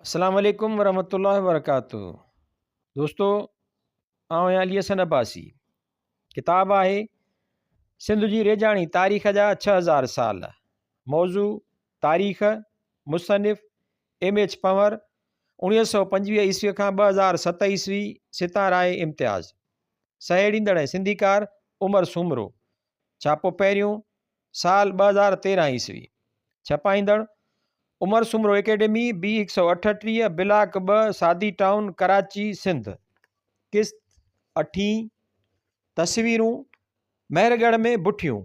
السلام عليڪم ورحمة الله وبرڪاته دوستو آئون آهيان علي حسن عباسي ڪتاب آهي سنڌ جي ريجاڻي تاريخ جا 6000 سال موضوع تاريخ مصنف ايم ايڇ پنور 1925 عيسوي کان 2007 عيسوي ستارائي امتياز سهيڙيندڙ ۽ سنڌيڪار عمر سومرو ڇاپو پهريون سال 2013 عيسوي، ڇپائيندڙ، عمر سومرو اڪيڊمي، بي 138، بلاڪ 2، سادي ٽائون، ڪراچي، سنڌ. قسط اٺين، تصويرون، مهرڳڙهه ۾ بٺيون.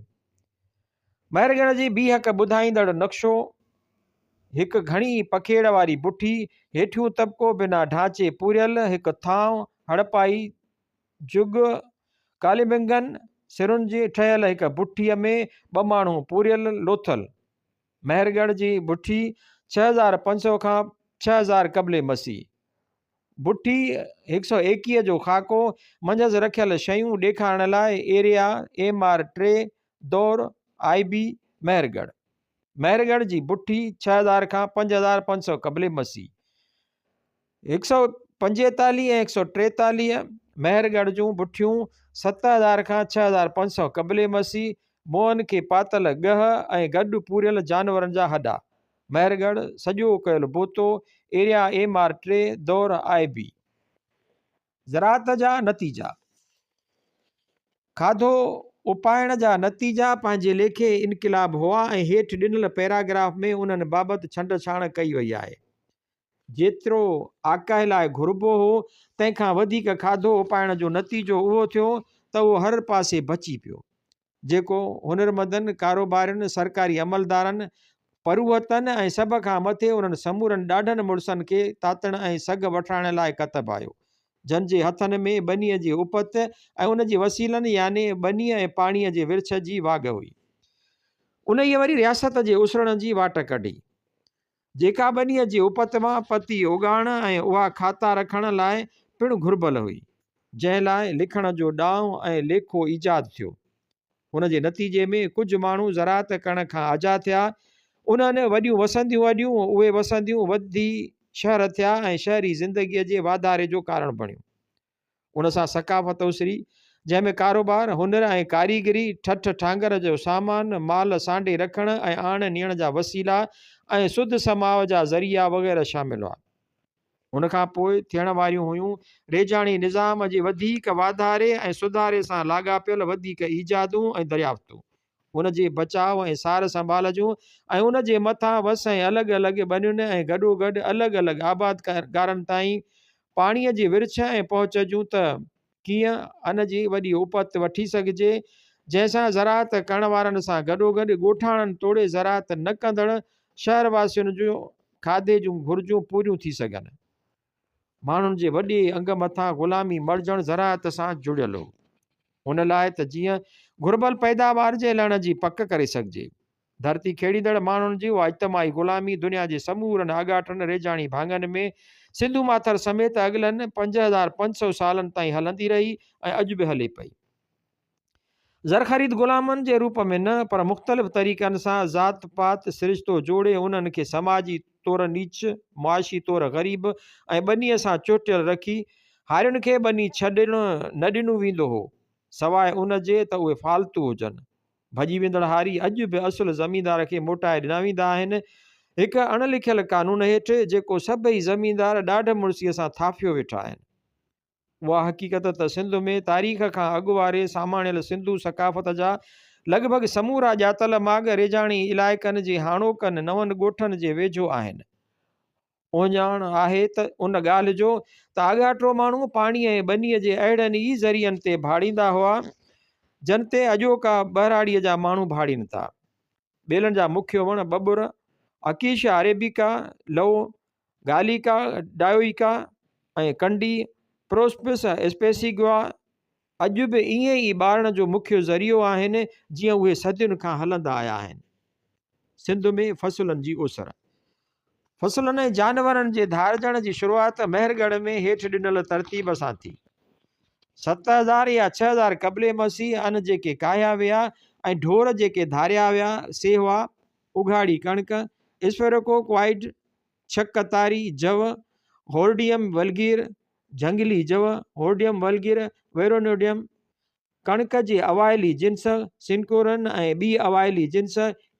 مهرڳڙهه جي بيهڪ ٻڌائيندڙ نقشو، هڪ گهڻي پکيڙ واري بٺي، هيٺيون طبقو بنا ڍانچي پوريل، هڪ ٿانء، هڙپائي جڳ ڪاليبنگن سرن جي ٺهيل هڪ بٺيء ۾ ٻه ماڻهو پوريل لوٿل. مهرڳڙهه جي بٺي 6500 کان 6000 قبل مسيح. بٺي 121 جو خاڪو، منجهس رکيل شيون ڏيکارڻ لاء ايريا ايم آر ٽي، دور آء بي، مهرڳڙهه. مهرڳڙهه جي بٺي 6000 کان 5500 قبل مسيح. 145 ۽ 143 مهرڳڙهه جون بٺيون 7000 کان 6500 قبل مسيح، منهن کي پاتل ڳهه ۽ گڏ پوريل جانورن جا هڏا. مهرڳڙهه، سڄو ڪيل بوتو، ايريا ايم آر ٽي، دور آء بي. زراعت جا نتيجا. کاڌو اپائڻ جا نتيجا پنهنجي ليکي انقلاب هئا ۽ هيٺ ڏنل پيراگراف ۾ انهن بابت ڇنڊ ڇاڻ ڪئي وئي آهي. جيترو آڪهه لاء گهربو هو، تنهن کان وڌيڪ کاڌو اپائڻ جو نتيجو اهو ٿيو ته اهو هر پاسي بچي پيو، جيڪو هنرمندن، ڪاروبارين، سرڪاري عملدارن، پروهتن ۽ سڀ کان مٿي انهن سمورن ڏاڍن مڙسن کي تاتڻ ۽ سگهه وٺرائڻ لاء ڪتب آيو، جن جي هٿن ۾ ٻنيء جي اپت ۽ ان جي وسيلن يعني ٻنيء ۽ پاڻيء جي ورڇ جي واڳ هئي. انهيء وري رياست جي اسرڻ جي واٽ ڪڍي. جيڪا ٻنيء جي اپت مان پتي اڳاڙڻ ۽ اها کاتا رکڻ لاء پڻ گهربل هئي، جنهن لاء لکڻ جو ڏانء ۽ ليکو ايجاد ٿيو. ان جي نتيجي ۾ ڪجهه ماڻهو زراعت ڪرڻ کان آجا ٿيا. انهن وڏيون وسنديون اڏيون، اهي وسنديون وڌي شهر ٿيا ۽ شهري زندگيء جي واڌاري جو ڪارڻ بڻيون. ان سان ثقافت اسري، جنهن ۾ ڪاروبار، هنر ۽ ڪاريگري، ٺٺ ٺانگر جو سامان، مال سانڍي رکڻ ۽ آڻ نيڻ جا وسيلا ۽ سڌ سماء جا ذريعا وغيره شامل هئا. ان کان پوء ٿيڻ واريون هيون ريجاڻي نظام جي وڌيڪ واڌاري ۽ سڌاري سان لاڳاپيل وڌيڪ ايجادون ۽ دريافتون. ان جي بچاء ۽ سار سنڀال جون ۽ ان جي مٿان وس ۽ الڳ الڳ ٻنين ۽ گڏوگڏ الڳ الڳ آبادگارن تائين پاڻيء جي ورڇ ۽ پهچ جون ته ڪيئن ان جي وڏي اپت وٺي سگهجي، جنهن سان زراعت ڪرڻ وارن سان گڏوگڏ ڳوٺاڻن توڙي زراعت نه ڪندڙ شهر واسين جون کاڌي جون گهرجون پوريون ٿي سگهن. ماڻهن جي وڏي انگ مٿان غلامي مڙهجڻ زراعت سان جڙيل هو. ان لاء ته جيئن گهربل پيداوار جي لڻ جي پڪ ڪري سگهجي. ڌرتي کيڙيندڙ ماڻهن جي اها اجتماعي غلامي دنيا جي سمورن آڳاٽن ريجاڻي ڀاڱن ۾ سنڌو ماٿر سميت اڳلن 5500 سالن تائين هلندي رهي ۽ اڄ به هلي پئي. زرخريد غلامن جي روپ ۾ نه پر مختلف طريقن سان ذات پات سرشتو جوڙي انهن کي سماجي طور نيچ، معاشي طور غريب ۽ ٻنيء سان چهٽيل رکي هارين کي ٻني ڇڏڻ نه ڏنو ويندو هو، سواء ان جي ته اهي فالتو هجن. ڀڄي ويندڙ هاري اڄ به اصل زميندار کي موٽائي ڏنا ويندا آهن، هڪ اڻ لکيل قانون هيٺ، جيڪو سڀئي زميندار ڏاڍ مڙسيء سان ٿاڦيو ويٺا آهن. اها حقيقت ته سنڌ ۾ تاريخ کان اڳ واري ساماڻيل سنڌو ثقافت جا لڳ ڀڳ سمورا ڄاتل ماڳ ريجاڻي علائقن جي هاڻوڪن نون ڳوٺن جي ويجهو آهن. اهڃاڻ آهي ته ان ڳالهه جو ته آڳاٽو ماڻهو پاڻي ۽ ٻنيء جي اهڙن ئي ذريعن تي ڀاڙيندا هئا، جن تي اڄوڪا ٻهراڙيء جا ماڻهو ڀاڙين ٿا. ٻيلن جا مکيه وڻ ٻٻر، اڪيشيا اريبيڪا، لئو، گاليڪا ڊائوئيڪا ۽ ڪنڊي، پروسپس اسپيسيگوا، اڄ به ائين ئي ٻارڻ جو مکيه ذريعو آهن، جيئن اهي صدين کان هلندا آيا آهن. سنڌ ۾ فصلن جي اوسر. فصلن ۽ جانورن جي ڌارجڻ جي شروعات مهرڳڙهه ۾ هيٺ ڏنل ترتيب سان ٿي. 7000 يا 6000 قبل مسيح ان جيڪي ڪاهيا ويا ۽ ڍور جيڪي ڌاريا ويا، سي هئا، اگهاڙي ڪڻڪ، اسفيروڪوڪوائڊ، ڇهه قطاري جؤ، هورڊيم ولگير، جهنگلي جؤ، هورڊيم ولگير، ويرونوڊيم، ڪڻڪ جي اوائلي جنس، سنڪورن ۽ ٻي اوائلي جنس،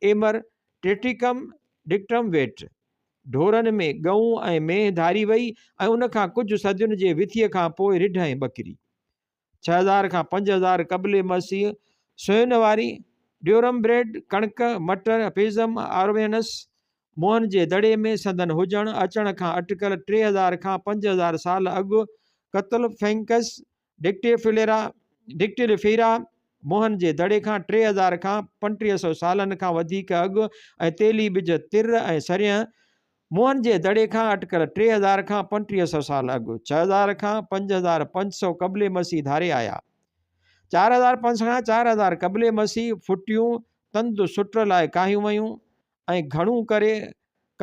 ايمر، ٽريٽيڪم ڊڪٽم ويٽ. ڍورن ۾ ڳئون ۽ مينهن ڌاري وئي ۽ ان کان ڪجهه صدين جي وٿيء کان پوء رڍ ۽ ٻڪري. 6000 کان 5000 قبل مسيح سوين واري ڊيورم بريڊ، ڪڻڪ، مٽر، پيزم، آروينس، موهن جي دڙي ۾ سندن هجڻ اچڻ کان اٽڪل 3000 کان 5000 سال اڳ قتل فينڪس ڊڪٽيفليرا، Dictylifera، موهن جي دڙي کان 3000 کان 3500 سالن کان وڌيڪ اڳ ۽ تيلي ٻج تر ۽ سرينهن موهن جي دڙي کان اٽڪل 3000 کان 3500 سال اڳ، 6000 کان 5500 قبل مسيح ڌاري آيا. 4500 کان 4000 قبل مسيح ڦٽيون تند سٽ لاء ڪاهيون ويون ۽ گهڻو ڪري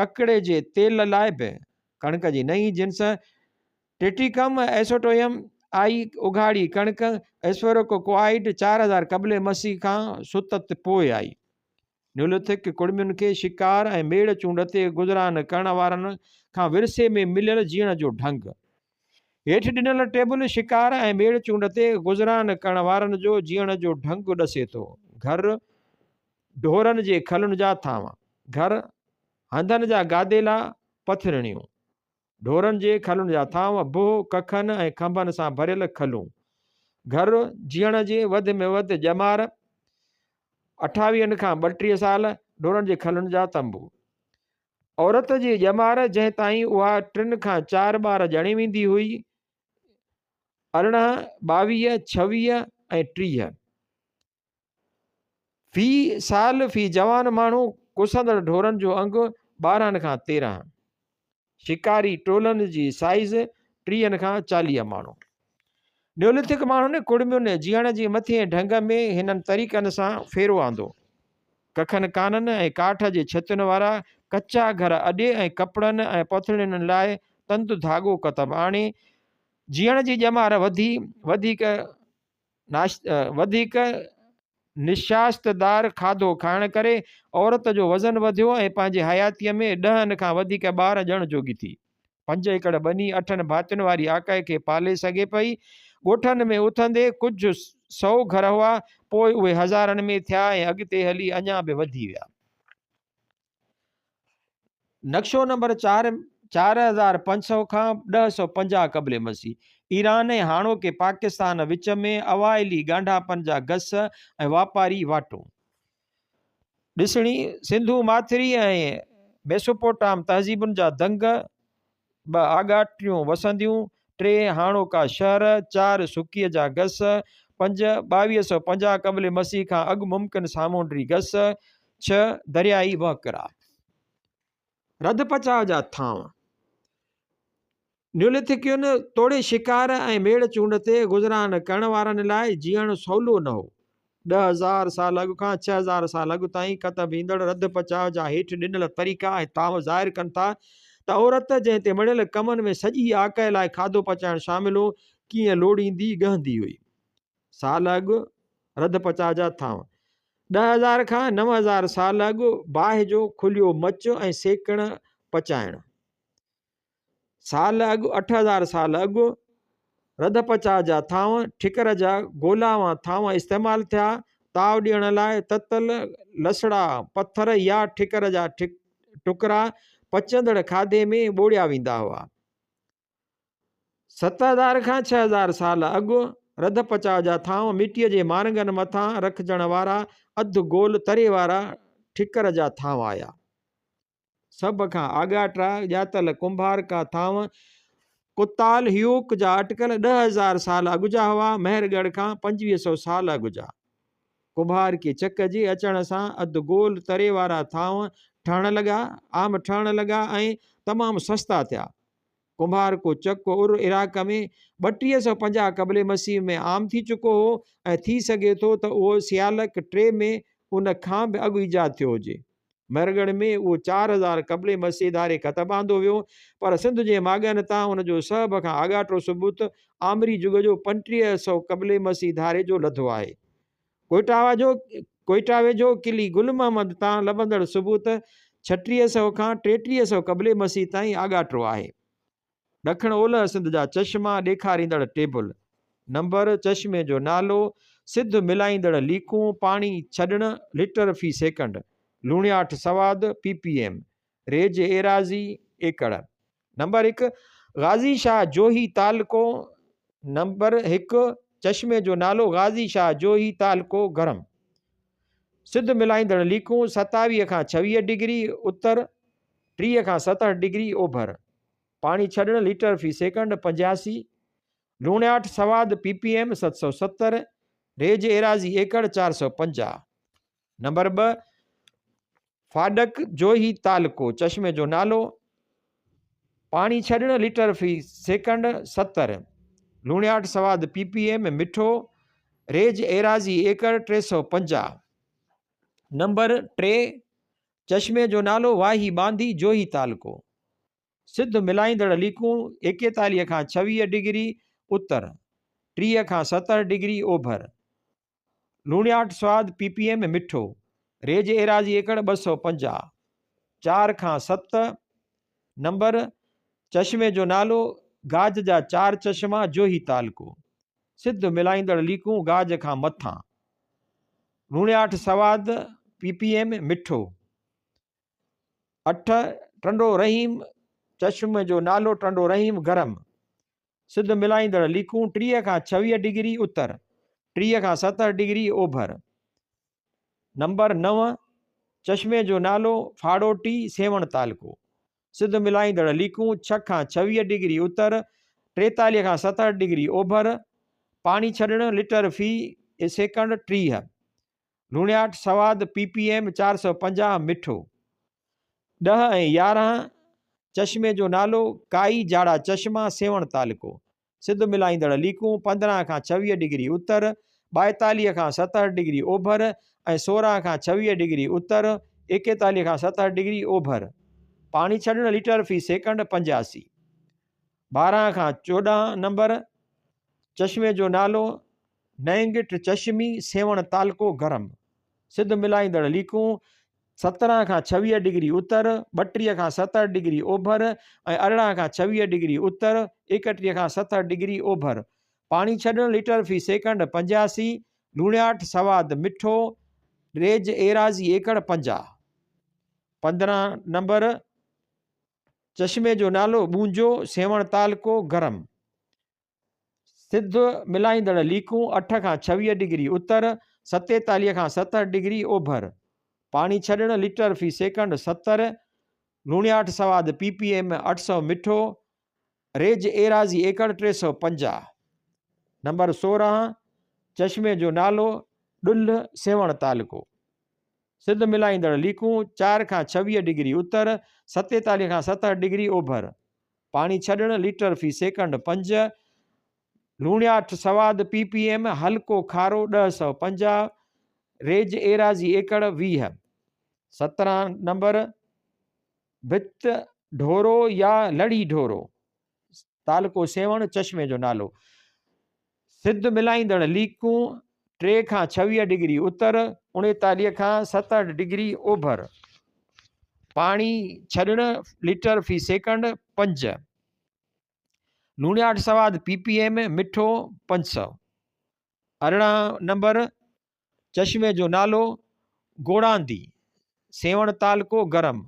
ڪڪڙي جي تيل لاء به. ڪڻڪ جي نئين جنس ٽيٽيڪم ايسوٽويم آئي. اگهاڙي ڪڻڪ ايسفيروڪوڪوائيڊ 4000 قبل مسيح کان ستت پوء آئي. نيوليٿڪ ڪڙمين کي شڪار ۽ ميڙ چونڊ تي گذران ڪرڻ وارن کان ورثي ۾ مليل جيئڻ جو ڍنگ. هيٺ ڏنل ٽيبل شڪار ۽ ميڙ چونڊ تي گذران ڪرڻ وارن جو جيئڻ جو ڍنگ ڏسي ٿو. گهر، ڍورن جي کلن جا ٿانو. گهر، هنڌن جا گاديلا، پٿرڻيون. ڍورن جي کلن جا ٿانو، بهه، ڪکن ۽ کنڀن سان ڀريل کلون. گهر، جيئڻ جي وڌ ۾ وڌ ڄمار اٺاويهن کان 32 سال، ڍورن جي کلن جا تنبو. عورت جي ڄمار جنهن تائين اها ٽن کان چار ٻار ڄڻي ويندي هئي، 18، 22، 26 ۽ 30. في سال في جوان ماڻهو ڪسندڙ ڍورن جو انگ 12 کان 13. شڪاري ٽولن جي سائيز 30 کان 40 ماڻهو. نيوليٿڪ ماڻهن ڪڙمين جيئڻ جي مٿئين ڍنگ ۾ هنن طريقن سان ڦيرو آندو. ڪکن ڪانن ۽ ڪاٺ جي ڇتين وارا ڪچا گهر اڏي ۽ ڪپڙن ۽ پٿرڻين لاء تند ڌاڳو ڪتب آڻي جيئڻ جي ڄمار وڌي وڌيڪ وڌيڪ نشاستدار کاڌو کائڻ ڪري عورت جو وزن وڌيو ۽ پنهنجي حياتيء ۾ ڏهن کان وڌيڪ ٻار ڄڻ جوڳي ٿي. پنج ايڪڙ ٻني اٺن ڀاتين واري آڪهه کي پالي سگهي پئي. ڳوٺن ۾ اٿندي ڪجهه سئو گهر هئا، پوء اهي هزارن ۾ ٿيا ۽ اڳتي هلي اڃا به وڌي ويا. نقشو نمبر 4، 4500 کان 1050 قبل مسيح، ايران ۽ هاڻوڪي پاڪستان وچ ۾ اوائلي ڳانڍاپن جا گس ۽ واپاري واٽون. ڏسڻي، سنڌو ماٿري ۽ ميسوپوٽام تهذيبن جا دنگ، ٻه آڳاٽيون وسنديون، ٽي هاڻوڪا شهر، چار سڪيء جا گس، پنج 2250 قبل مسيح کان اڳ ممڪن سامونڊي گس، ڇهه دريائي وهڪرا. رڌ پچاء جا ٿانء. نيوليٿڪين توڙي شڪار ۽ ميڙ چونڊ تي گذران ڪرڻ وارن لاء جيئڻ سولو نه هو. 10,000 سال اڳ کان 6,000 سال اڳ تائين ڪتب ايندڙ رڌ پچاء جا هيٺ ڏنل طريقا ۽ ٿانو ظاهر ڪن ٿا ته عورت، جنهن تي مڙهيل ڪمن ۾ سڄي آڪهه لاء کاڌو پچائڻ شامل هو، ڪيئن لوڙيندي ڳهندي هئي. سال اڳ رڌ پچاء جا ٿانو. 10,000 کان 9,000 سال اڳ باهه جو کليو مچ ۽ سيڪڻ پچائڻ. سال اڳ 8000 سال اڳ رڌ پچاء جا ٿانو ٺڪر جا گولاوان ٿانو استعمال ٿيا. تاء ڏيڻ لاء تتل لسڙا پٿر يا ٺڪر جا ٽڪرا پچندڙ کاڌي ۾ ٻوڙيا ويندا هئا. 7000 کان 6000 سال اڳ رڌ پچاء جا ٿانو مٽيء جي مارنگن مٿان رکجڻ وارا اڌ گول تري وارا ٺڪر جا ٿانو آيا. سڀ کان آڳاٽا ڄاتل ڪنڀارڪا ٿانو ڪتال هيوڪ جا اٽڪل 10,000 سال اڳ جا هئا، مهرڳڙهه کان 2500 سال اڳ جا. ڪنڀارڪي چڪ جي اچڻ سان اڌ گول تري وارا ٿانو ٺهڻ لڳا، عام ٺهڻ لڳا ۽ تمام سستا ٿيا. ڪنڀارڪو چڪ ار عراق ۾ 3250 قبل مسيح ۾ عام ٿي چڪو هو ۽ ٿي سگهي ٿو ته اهو سيالڪ ٽي ۾ ان کان به اڳ ايجاد ٿيو هجي. مهرڳڙهه ۾ اهو 4000 قبل مسيح ڌاري ڪتب آندو ويو، پر سنڌ جي ماڳن تان ان جو سڀ کان آڳاٽو ثبوت آمري جڳ جو 3500 قبل مسيح ڌاري جو لڌو آهي. ڪوئيٽا ويجهو قلعي گل محمد تان لڀندڙ ثبوت 36 سئو کان 33 سئو قبل مسيح تائين آڳاٽو آهي. ڏکڻ اولهه سنڌ جا چشما ڏيکاريندڙ ٽيبل، نمبر، چشمي جو نالو، سڌ ملائيندڙ ليڪون، پاڻي ڇڏڻ، ليٽر في سيڪنڊ، لوڻياٺ سواد، پي پي ايم، ريج ايراضي، ايڪڙ. نمبر هڪ، غازي شاهه جوهي تعلقو، نمبر هڪ، چشمي جو نالو غازي شاهه جوهي تعلقو گرم. سڌ ملائيندڙ ليڪون 27 کان 26 ڊگري اتر، 30 کان 67 ڊگري اوڀر. پاڻي ڇڏڻ ليٽر في سيڪنڊ 85، لوڻياٺ سواد پي پي ايم 770، ريج ايراضي ايڪڙ 450. نمبر 2، ڦاڏڪ جوهي تعلقو، چشمي جو نالو، پاڻي ڇڏڻ ليٽر في سيڪنڊ 70، لوڻياٺ سواد پي پي ايم مٺو، ريج ايراضي ايڪڙ 350. نمبر 3، چشمي جو نالو واهي ٻانڌي جوهي تعلقو، سڌ ملائيندڙ ليڪون 41 کان 26 ڊگري اتر، 30 کان 70 ڊگري اوڀر. لوڻياٺ سواد پي پي ايم مٺو، ريج ايراضي ايڪڙ 250، 4 کان 7 نمبر، چشمي جو نالو گاج جا چار چشما جوهي تعلقو، سڌ ملائيندڙ ليڪون گاج کان مٿان، لوڻياٺ سواد پي پي ايم مٺو، 8 ٽنڊو رحيم چشمي جو نالو ٽنڊو رحيم گرم، سڌ ملائيندڙ ليڪون 30 کان 26 ڊگري اتر، 30 کان 70 ڊگري اوڀر. نمبر 9، چشمي جو نالو ڦاڙوٽي سيوهڻ تعلقو. سڌ ملائيندڙ ليڪون 6 کان 26 ڊگري اتر، 43 کان 70 ڊگري اوڀر. پاڻي ڇڏڻ لٽر في سيڪنڊ 30. لوڻياٺ سواد پي پي ايم 450 مٺو. 10 ۽ 11، چشمي جو نالو ڪائي جاڙا چشما سيوهڻ تعلقو. سڌ ملائيندڙ ليڪون 15 کان 26 ڊگري اتر، 42 کان 70 ڊگري اوڀر ۽ 16 کان 26 ڊگري اتر، 41 کان 70 ڊگري اوڀر. پاڻي ڇڏڻ ليٽر في سيڪنڊ 85. 12 کان 14 نمبر، چشمي جو نالو نئنگٽ چشمي سيوهڻ تعلقو گرم. سڌ ملائيندڙ ليڪون 17 کان 26 ڊگري اتر، 32 کان 70 ڊگري اوڀر ۽ 18 کان 26 ڊگري اتر، 31 کان 70 ڊگري اوڀر. پاڻي ڇڏڻ ليٽر في سيڪنڊ 85، لوڻياٺ سواد مٺو، ريج ايراضي ايڪڙ 50. 15 نمبر، چشمي جو نالو ٻونجو، سيوهڻ تعلقو گرم. سڌ ملائيندڙ ليڪون 8 کان 26 ڊگري اتر، 47 کان 70 ڊگري اوڀر. پاڻي ڇڏڻ ليٽر في سيڪنڊ 70، لوڻياٺ سواد پي پي ايم 800 مٺو، ريج ايراضي ايڪڙ 350. نمبر 16، چشمي جو نالو ڏلهه، سيوهڻ تعلقو. سڌ ملائيندڙ ليڪون 4 کان 26 ڊگري اتر، 47 کان 70 ڊگري اوڀر. پاڻي ڇڏڻ ليٽر في سيڪنڊ 5، لوڻياٺ سواد پي پي ايم هلڪو کارو 1050، ريج ايراضي ايڪڙ 20. 17 نمبر، ڀت ڍورو يا لڙهي ڍورو، تعلقو سيوهڻ، چشمي جو نالو. سڌ ملائيندڙ ليڪون 3 کان 26 ڊگري اتر، 39 کان 67 ڊگري اوڀر. پاڻي ڇڏڻ ليٽر في سيڪنڊ 5. لوڻياٺ سواد پي پي ايم مٺو 500. 18 نمبر، چشمي جو نالو گوڙاندي، سيوهڻ تعلقو گرم.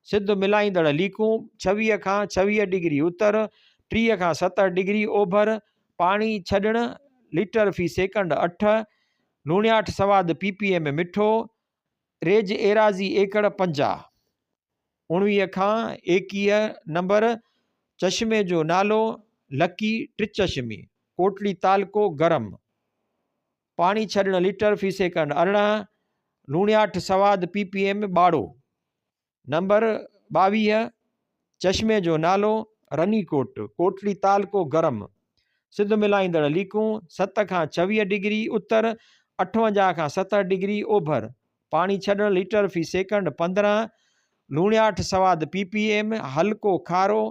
سڌ ملائيندڙ ليڪون 26 کان 26 ڊگري اتر، 30 کان 70 ڊگري اوڀر، پاڻي ڇڏڻ ليٽر في سيڪنڊ 8، لوڻياٺ سواد پي پي ايم مٺو، ريج ايراضي ايڪڙ 50. 19 کان 21 نمبر، چشمي جو نالو لڪي ٽچشمي، ڪوٽڙي تعلقو گرم. پاڻي ڇڏڻ ليٽر في سيڪنڊ 18، لوڻياٺ سواد پي پي ايم ٻاڙو. نمبر 22، چشمي جو نالو رني ڪوٽ، ڪوٽڙي تعلقو گرم. سڌ ملائيندڙ ليڪون 7 کان 26 ڊگري اتر، 58 کان 70 ڊگري اوڀر. پاڻي ڇڏڻ ليٽر في سيڪنڊ 15، لوڻياٺ سواد پي پي ايم هلڪو کارو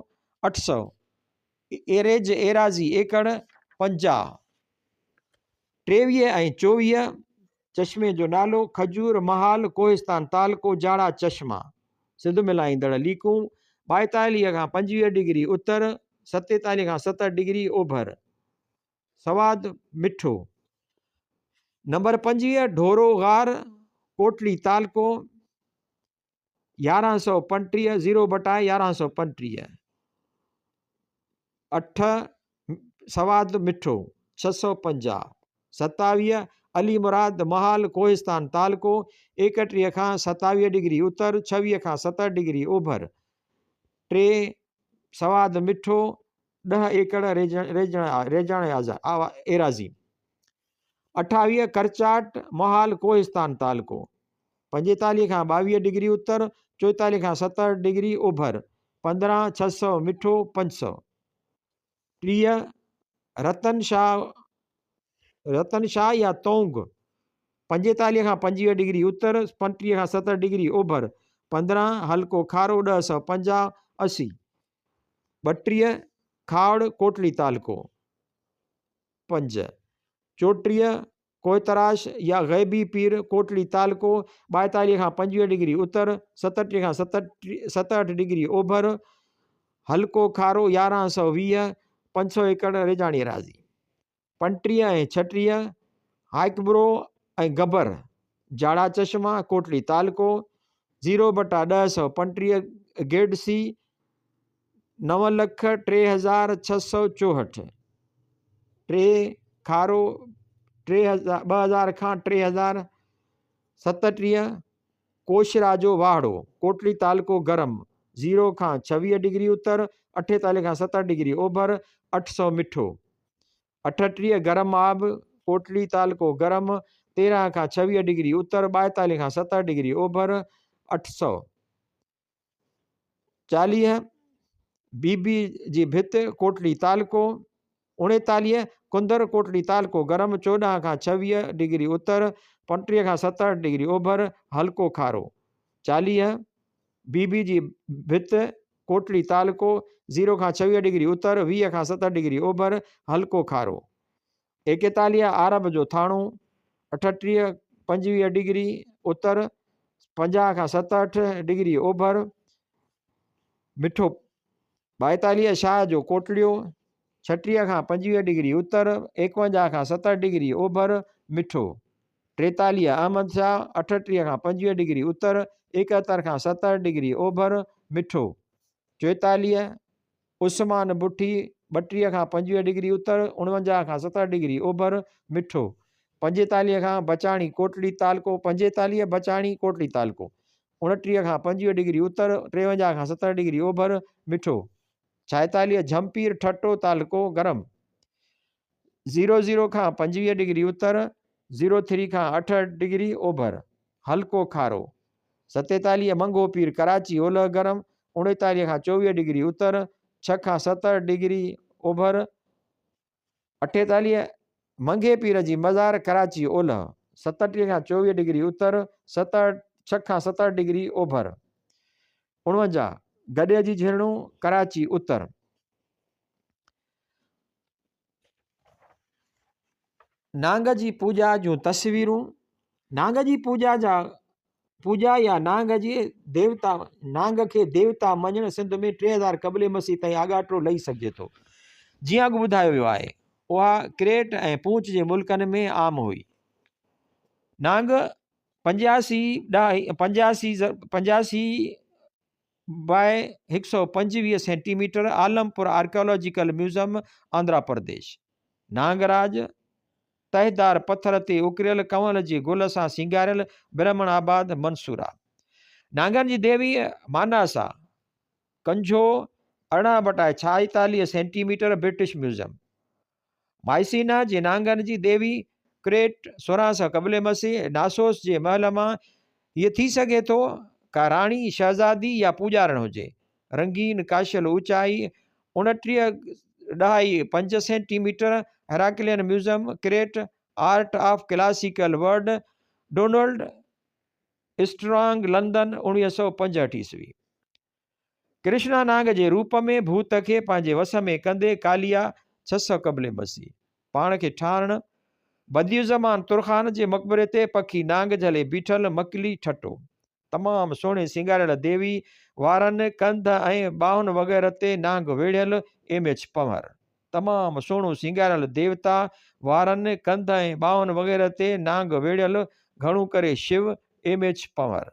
800. ايريج ايراضي ايڪڙ 50. 23 ۽ 24، چشمي جو نالو، کجور محال، ڪوهستان تعلقو، جاڙا چشما. سنڌ ملائيندڙ ليڪون، 42 کان 25 ڊگري اتر، 47 کان 70 ڊگري اوڀر. سواد مٺو. نمبر 25، ڍورو غار، ڪوٽڙي تعلقو، 1135، زيرو بٽا 1135، اٺ، سواد مٺو، 650، 27، علي مراد محال، ڪوهستان تعلقو، 31 کان 27 ڊگري اتر، 26 کان 70 ڊگري اوڀر، ٽي، سواد مٺو، 10 ايڪڙ ريجڻ ايراضي. 28، ڪرچاٽ محال، ڪوهستان تعلقو، 45 کان 22 ڊگري اتر، 44 کان 70 ڊگري اوڀر، 15، 600، مٺو، 500. 30، رتن شاهه، رتن شاهه يا تونگ، 45 کان 25 ڊگري اتر، 35 کان 70 ڊگري اوڀر، 15، هلڪو کارو، 1050، 80. 32، کاوڙ، ڪوٽڙي تعلقو. 5، 34، ڪوهتراش يا غيبي پير، ڪوٽڙي تعلقو، 42 کان 25 ڊگري اتر، 67 کان 67 ڊگري اوڀر، هلڪو کارو، 1120، 500 ايڪڙ ريجاڻي ايراضي. 35 ۽ 36، هائڪبرو ۽ گبر، جاڙا چشما، ڪوٽڙي تعلقو، زيرو بٽا 1035، گيڊ سي، 9,03,664، ٽي، کارو، ٽي هزار، 2000 کان 3000، 37، ڪوشرا جو واهڙو، ڪوٽڙي تعلقو گرم، زيرو کان 26 ڊگري اتر، 48 کان 70 ڊگري اوڀر، 800 مٺو. 38، گرم آب، ڪوٽڙي تعلقو گرم، 13 کان 26 ڊگري اتر، 42 کان 70 ڊگري اوڀر، 800. 40، بي بي جي ڀت، ڪوٽڙي تعلقو. 39، ڪندر، ڪوٽڙي تعلقو گرم، 14 کان 26 ڊگري اتر، 35 کان 67 ڊگري اوڀر، هلڪو کارو. 40، بي بي جي ڀت، ڪوٽڙي تعلقو، 0 کان 26 ڊگري اتر، 20 کان 70 ڊگري اوڀر، هلڪو کارو. 41، عرب جو ٿاڻو، 38، 25 ڊگري اتر، 50 کان 67 ڊگري اوڀر، مٺو. 42، شاهه جو ڪوٽڙيو، 36 کان 25 ڊگري اتر، 51 کان 70 ڊگري اوڀر، مٺو. 43، احمد شاهه، 38 کان 25 ڊگري اتر، 71 کان 70 ڊگري اوڀر، مٺو. 44، عثمان بٺي، 32 کان 25 ڊگري اتر، 49 کان 70 ڊگري اوڀر، مٺو. 45 کان بچاڻي ڪوٽڙي تعلقو، 45، بچاڻي ڪوٽڙي تعلقو، 29 کان 25 ڊگري اتر، 53 کان 70 ڊگري اوڀر، مٺو. 46، جھمپير ٺٽو تعلقو، گرم. زيرو زيرو کان 25 ڊگري اتر، زيرو ٿري کان 68 ڊگري اوڀر، هلڪو کارو. 47، منگهو پير ڪراچي اولهه گرم، 39 کان 24 ڊگري اتر، 6 کان 70 ڊگري اوڀر. 48، منگهي پير جي مزار ڪراچي اولهه، 37 کان 24 ڊگري اتر، 6 کان 70 ڊگري اوڀر. 49، گڏيء جي جهرڻو ڪراچي اتر. نانگ جي پوڄا جون تصويرون، نانگ جي پوڄا جا پوڄا يا نانگ جي ديوتا نانگ کي ديوتا مڃڻ سنڌ ۾ 3000 قبل مسيح تائين آڳاٽو لهي سگهجي ٿو. جيئن اڳ ٻڌايو ويو آهي، اها ڪريٽ ۽ پونچ جي ملڪن ۾ عام هئي. نانگ پنجاسي ڏهائي پنجاسي پنجاسي باء 125 centimetre, Alampur archaeological museum, Andhra Pradesh. Nagraj, تهدار پٿر تي اڪريل ڪنول جي گل سان سينگاريل، برهمڻ آباد، منصوره. نانگن جي ديوي ماناسا، ڪنجهو، 18 بٽا 46 سينٽي ميٽر، برٽش ميوزيم. مائسينا جي نانگن جي ديوي، ڪريٽ، 1600 قبل مسيح، ناسوس جي محل مان، هيء ٿي سگهي ٿو ڪا راڻي، شهزادي يا پوڄارڻ هجي. رنگين ڪاشل اوچائي، 29 ڏهائي 5 centimetre, Heraklion museum, Crete, art of classical world, Donald Strong, London, 1965 عيسوي. ڪرشنا نانگ جي روپ ۾ ڀوت کي پنهنجي وس ۾ ڪندي ڪاليا، 600 قبل مسيح، پاڻ کي ٺاهڻ، بديع الزمان ترخان جي مقبري تي پکي نانگ جهلي بيٺل، مڪلي، ٺٽو. تمام سهڻي سينگاريل ديوي، وارن، ڪنڌ ۽ ٻانهن وغيره تي نانگ ويڙهيل، ايم ايڇ پنهور. تمام سهڻو سينگاريل ديوتا، وارن، ڪنڌ ۽ ٻانهن وغيره تي نانگ ويڙهيل، گهڻو ڪري شو، ايم ايڇ پنهور.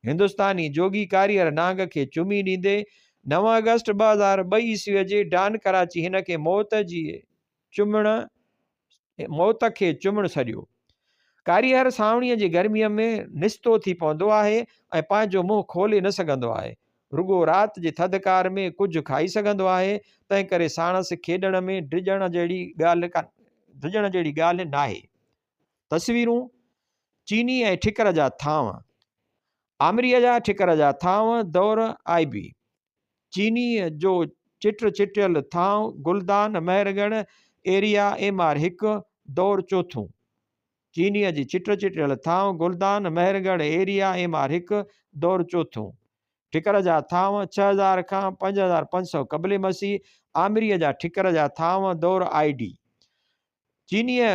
هندستاني جوڳي ڪاريهر نانگ کي چمي ڏيندي، 9 آگسٽ 2002 عيسويء جي ڊان ڪراچي هن کي موت جي چمڻ موت کي چمڻ سڏيو. ڪاريهر سانوڻيء جي گرميء ۾ نستو ٿي پوندو آهي ۽ پنهنجو منهن کولي نه سگهندو آهي. رڳو رات جي ٿڌڪار ۾ ڪجهه کائي سگهندو آهي، تنهنڪري ساڻس کيڏڻ ۾ ڊڄڻ جهڙي ڳالهه ناهي. تصويرون، چيني ۽ ٺڪر جا ٿانو، آمريء جا ٺڪر جا ٿانو، دور آء بي. چينيء جو چٽ چٽيل ٿانء، گلدان، مهرڳڙهه، ايريا ايم آر هڪ، دور چوٿون. چينيء جي چٽ چٽيل ٿانء، گلدان، مهرڳڙهه، ايريا ايم آر هڪ، دور چوٿون. ٺڪر جا ٿانو، 6000 کان 5500 قبل مسيح، آمريء جا ٺڪر جا ٿانو، دور I D. چينيء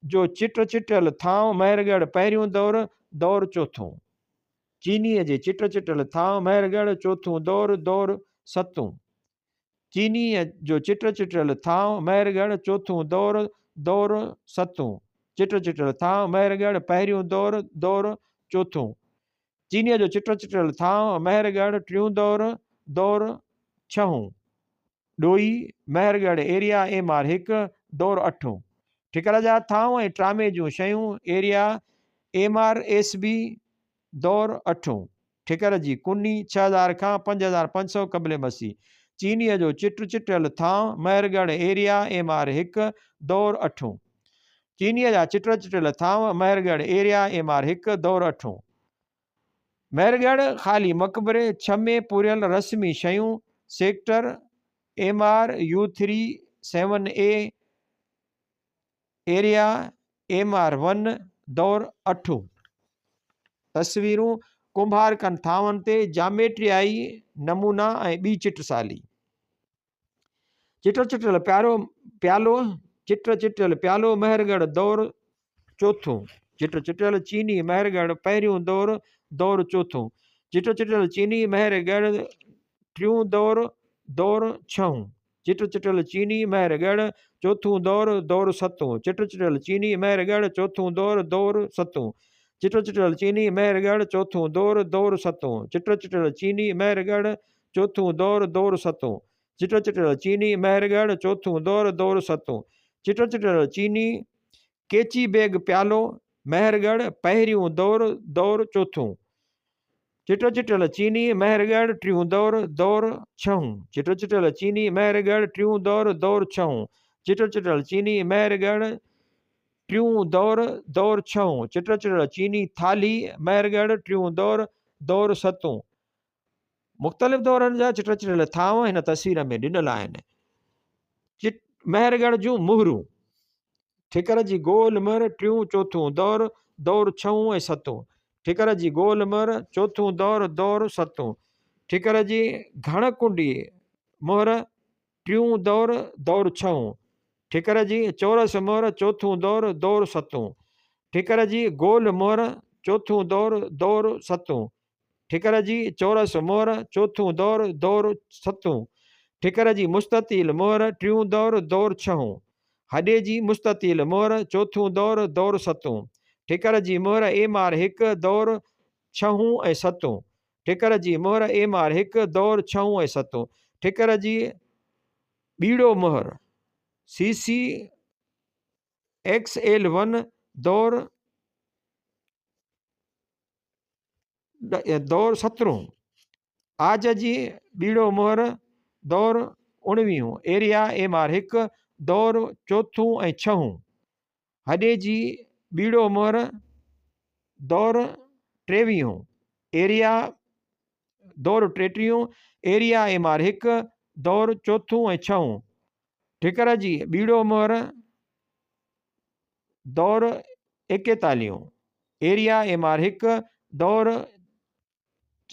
جو چٽ چٽيل ٿانء، مهرڳڙهه، پهريون دور، دور چوٿون. چينيء جي چٽ چٽيل ٿانء، مهرڳڙهه، چوٿون دور، دور ستون. چينيء جو چٽ چٽيل ٿانء، مهرڳڙهه، چوٿون دور، دور ستون. چٽ چٽيل ٿانء، مهرڳڙهه، پهريون دور، دور چوٿون. چينيء جو چٽ چٽيل ٿانء، مهرڳڙهه، ٽيون دور، دور ڇهون. ڏوئي، مهرڳڙهه ايريا ايم آر هڪ، دور اٺون. ٺڪر جا ٿانو ۽ ٽرامي جون شيون، area M R S B, دور اٺون. ٺڪر جي ڪني، 6000 کان 5500 قبل مسيح. چينيء جو چٽ چٽيل ٿانء، مهرڳڙهه ايريا ايم آر هڪ، دور اٺون. چينيء جا چٽ چٽيل ٿانو، مهرڳڙهه ايريا ايم آر هڪ، دور اٺون. مهرڳڙهه خالي مقبري، ڇهه ۾ پوريل رسمي شيون، sector M R U three seven A, area M R one, دور اٺون. تصويرون، ڪنڀارڪن ٿانون تي جاميٽريائي نمونا ۽ ٻي چٽسالي. چٽ چٽيل پيارو پيالو، چٽ چٽيل پيالو مهرڳڙهه دور چوٿون. چٽ چٽيل چيني مهرڳڙهه پهريون دور، دور چوٿون. چٽ چٽيل چيني مهرڳڙهه ٽيون دور، دور ڇهون. چٽ چٽيل چيني مهرڳڙهه چوٿون دور، دور ستون. چٽ چٽيل چيني مهرڳڙهه چوٿون دور، دور ستون. چٽ چٽيل چيني مهرڳڙهه چوٿون دور، دور ستون. چٽ چٽيل چيني مهرڳڙهه چوٿون دور، دور ستون. چٽ چٽيل چيني مهرڳڙهه چوٿون دور، دور ستون. چٽ چٽيل چيني ڪيچي بيگ پيالو مهرڳڙهه پهريون دور، دور چوٿون. چٽ چٽيل چيني مهرڳڙهه ٽيون دور، دور ڇهون. چٽ چٽيل چيني مهرڳڙهه ٽيون دور، دور ڇهون. چٽ چٽيل چيني مهرڳڙهه ٽيون دور، دور ڇهون. چٽ چٽيل چيني ٿالهي مهرڳڙهه ٽيون دور، دور ستون. مختلف دورن جا چٽ چٽيل ٿانو هن تصوير ۾ ڏنل آهن. چٽ مهرڳڙهه جون مهرون، ٺڪر جي گول مهر، ٽيون چوٿون دور، دور ڇهون ۽ ستون. ٺڪر جي گول مهر، چوٿون دور، دور ستون. ٺڪر جي گهڻ ڪنڊي مهر، ٽيون دور، دور ڇهون. ٺڪر جي چورس مهر، چوٿون دور، دور ستون. ٺڪر جي گول مهر، چوٿون دور، دور ستون. ٺڪر جي چورس مهر، چوٿون دور، دور ستون. ٺڪر جي مستطيل مهر، ٽيون دور، دور ڇهون. هڏي جي مستطيل مهر، چوٿون دور، دور ستون. ٺڪر جي مهر ايم آر هڪ، دور ڇهون ۽ ستون. ٺڪر جي مهر ايم آر هڪ، دور ڇهون ۽ ستون. ٺڪر جي ٻيڙو مهر، سي سي ايڪس ايل ون، دور دور سترهون. عاج جي ٻيڙو مهر، دور اڻويهون. ايريا ايم آر هڪ، دور چوٿون ۽ ڇهون. هڏي جي ٻيڙو مهر، دور ٽيويهون. ايريا دور ٽيٽيهون. ايريا ايم آر هڪ، دور چوٿون ۽ ڇهون. ٺڪر جي ٻيڙو مهر، دور ايڪيتاليهون. ايريا ايم آر هڪ، دور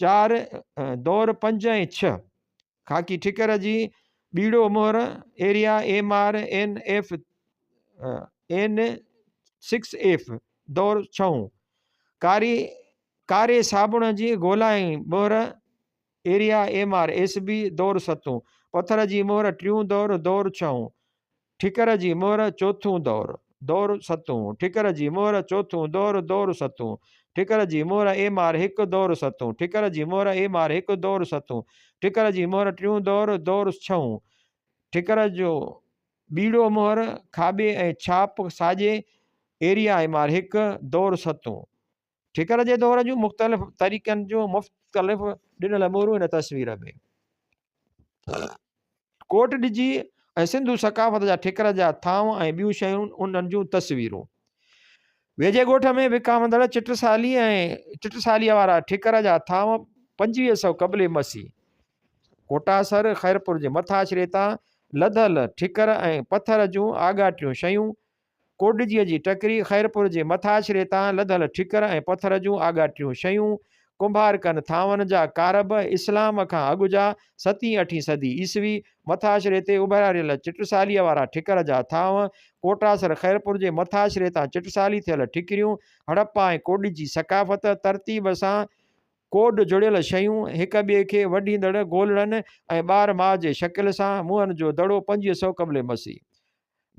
چار، دور پنج ۽ ڇهه. خاڪي ٺڪر جي ٻيڙو مهر، area M R N F N six F, دور ڇهون. ڪاري ڪاري صابڻ جي گولائي مهر، area M R S B, دور ستون. پٿر جي مهر ٽيون دور، دور ڇهون. ٺڪر جي مهر چوٿون دور، دور ستون. ٺڪر جي مهر چوٿون دور، دور ستون. ٺڪر جي مهر ايم آر هڪ، دور ستون. ٺڪر جي مهر ايم آر هڪ، دور ستون. ٺڪر جي مهر ٽيون دور، دور ڇهون. ٺڪر جو ٻيڙو مهر کاٻي ۽ ڇاپ ساڄي، ايريا ايم آر هڪ، دور ستون. ٺڪر جي دور جون مختلف طريقن جون مختلف ڏنل مهرون هن تصوير ۾. ڪوٽ ڏجي ۽ سنڌو ثقافت جا ٺڪر جا ٿانو ۽ ٻيون شيون انهن جون تصويرون. ويجهي ڳوٺ ۾ وڪامندڙ چٽسالي ۽ چٽساليء وارا ٺڪر جا ٿانو 2500 قبل مسيح ڪوٽاسر خيرپور جي مٿاڇري تان لڌل ٺڪر ۽ پٿر جون آڳاٽيون شيون ڪوڏجيء جي ٽڪري، خيرپور جي مٿاڇري تان لڌل ٺڪر ۽ پٿر جون آڳاٽيون شيون، ڪنڀارڪن ٿانون جا ڪارب، اسلام کان اڳ جا، ستين اٺين صدي عيسوي، مٿاڇري تي اڀراريل چٽساليء وارا ٺڪر جا ٿانو، ڪوٽاسر خيرپور جي مٿاڇري تان چٽسالي ٿيل ٺڪريون، هڙپا ۽ ڪوڏجي ثقافت، ترتيب سان ڪوڏ جڙيل شيون، هڪ ٻئي کي وڍيندڙ گولڙن ۽ ٻار ماء جي شڪل سان، موهن جو دڙو 2500 قبل مسيح.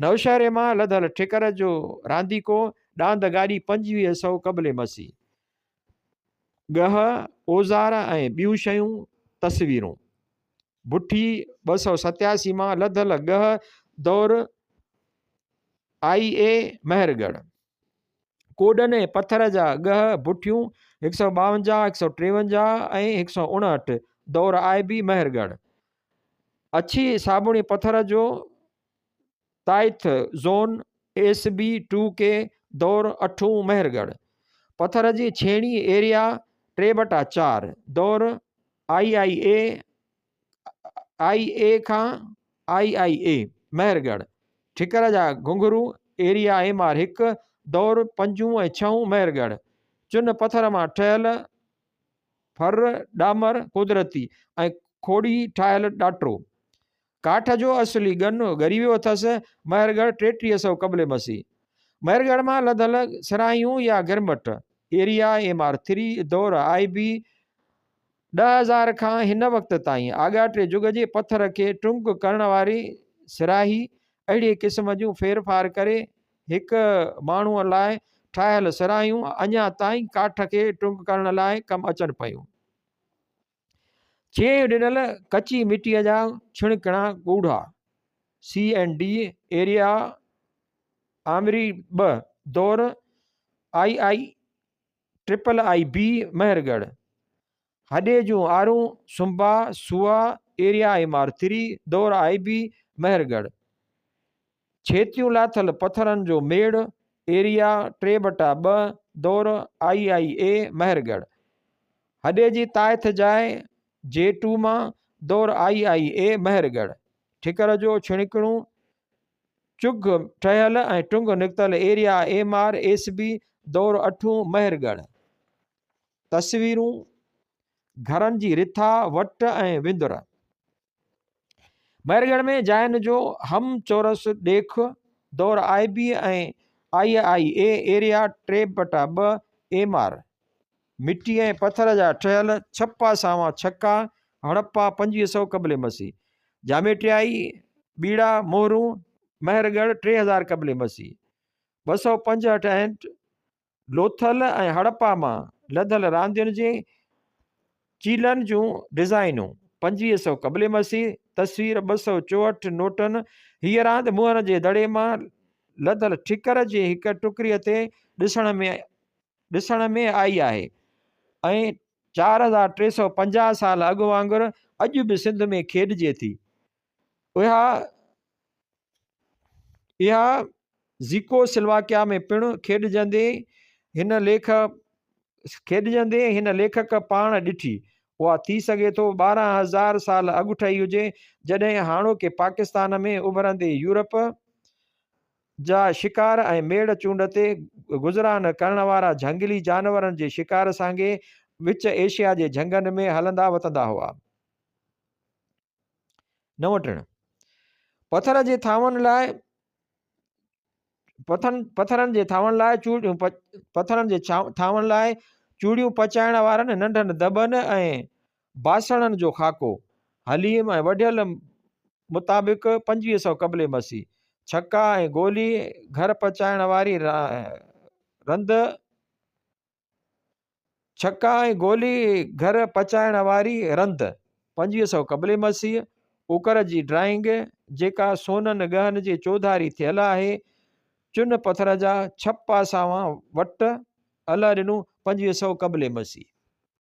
نوشهري مان لڌل ٺڪر جو رانديڪو، ڏاند گاڏي 2500 قبل مسيح. ڳهه، اوزار ۽ ٻيون شيون، تصويرون. بٺي 287 مان لڌل ڳهه، دور آء اي مهرڳڙهه. ڪوڏن ۽ پٿر جا ڳهه، بٺيون، 152، 153 ۽ 159، دور آء بي مهرڳڙهه. اڇي صابڻي پٿر جو تائٿ zone S B two K دور اٺون مهرڳڙهه پٿر جي ڇيڻي ايريا 3/4 دور آئي آئي اي آئي اي کان آئي آئي اي مهرڳڙهه ٺڪر جا گهنگهرو ايريا ايم آر هڪ دور پنجون ۽ ڇهون مهرڳڙهه چن پٿر مان ٺهيل ڦر، ڏامر، قدرتي ۽ کوڙي ٺاهيل ڏاٽو. ڪاٺ جو اصلي ڳن ڳري ويو اٿس. مهرڳڙهه 3300 قبل مسيح. مهرڳڙهه مان لڌل سراهيون يا گرمٽ، ايريا ايم آر ٿري، دور آء بي، 10,000 کان هن وقت تائين آڳاٽي جڳ جي پٿر کي ٽنگ ڪرڻ واري سراهي اهڙي قسم جون ڦيرڦار ڪري هڪ ماڻهوء لاء ٺاهيل سراهيون اڃا تائين ڪاٺ کي ٽنگ ڪرڻ لاء ڪم اچن پيون. چيهه ڏنل ڪچي مٽيء جا ڇڻڪڻا ڳوڙها، C and D, area Amri ٻه، دور آء آء ٽرپل I بي، مهرڳڙهه. هڏي جون آرون، سنبا، سوئا، ايريا ايم آر ٿري، دور آء بي، مهرڳڙهه. ڇيتيون لاٿل پٿرن جو ميڙ، ايريا 3/2، دور آء آء اي، مهرڳڙهه. هڏي جي تائٿ جاء، جي ٽو مان، دور آء آء اي، مهرڳڙهه. ٺڪر جو ڇڻڪڻو، چگهه ٺهيل ۽ ٽنگ نڪتل area M R S B, دور اٺون، مهرڳڙهه. تصويرون، گهرن جي رٿا، وٽ ۽ وندر. مهرڳڙهه ۾ جاين جو هم چورس ڏيک، دور آء بي ۽ آء آء اي ايريا 3/2 ايم آر. مٽي ۽ پٿر جا ٺهيل ڇهه پاساوان ڇڪا، هڙپا 2500 قبل مسيح. جاميٽريائي ٻيڙا، مهرون، مهرڳڙهه 3000 قبل مسيح. 265 ۽ لوٿل ۽ هڙپا مان لڌل راندين جي چيلن جون ڊزائينون، 2500 قبل مسيح، تصوير 264 نوٽن، هيء راند موهن جي دڙي مان لڌل ٺڪر جي هڪ ٽڪري تي ڏسڻ ۾ ڏسڻ ۾ آئي آهي ۽ 4350 سال اڳ وانگر اڄ به سنڌ ۾ کيڏجي ٿي. اها اها زيڪو سلواڪيا ۾ پڻ کيڏجندي هن ليک کيڏجندي هن ليکڪ پاڻ ڏٺي. اها ٿي سگهي ٿو 12,000 سال اڳ ٺهي هجي، جڏهن هاڻوڪي پاڪستان ۾ اڀرندي يورپ جا شڪار ۽ ميڙ چونڊ تي گذران ڪرڻ وارا جهنگلي جانورن جي شڪار سانگي وچ ايشيا جي جهنگن ۾ هلندا وتندا هئا. نه وٺڻ. پٿر جي ٿانون لاء پٿن پٿرن جي ٿانون لاء چوڙيون پٿرن جي ٿانون لاء چوڙيون پچائڻ وارن ننڍن دٻن ۽ باسڻن جو خاڪو، حليم ۽ وڍيل مطابق 25 سئو قبل مسيح، ڇڪا ۽ گولي گهر پچائڻ واري رند، ڇڪا ۽ گولي گهر پچائڻ واري رند، 25 سئو قبل مسيح، اڪر جي ڊرائنگ، جيڪا سونن ڳهن جي چوڌاري ٿيل آهي، چن پٿر جا ڇهه پاساوان وٽ، الهه ڏنو، 25 سئو قبل مسيح.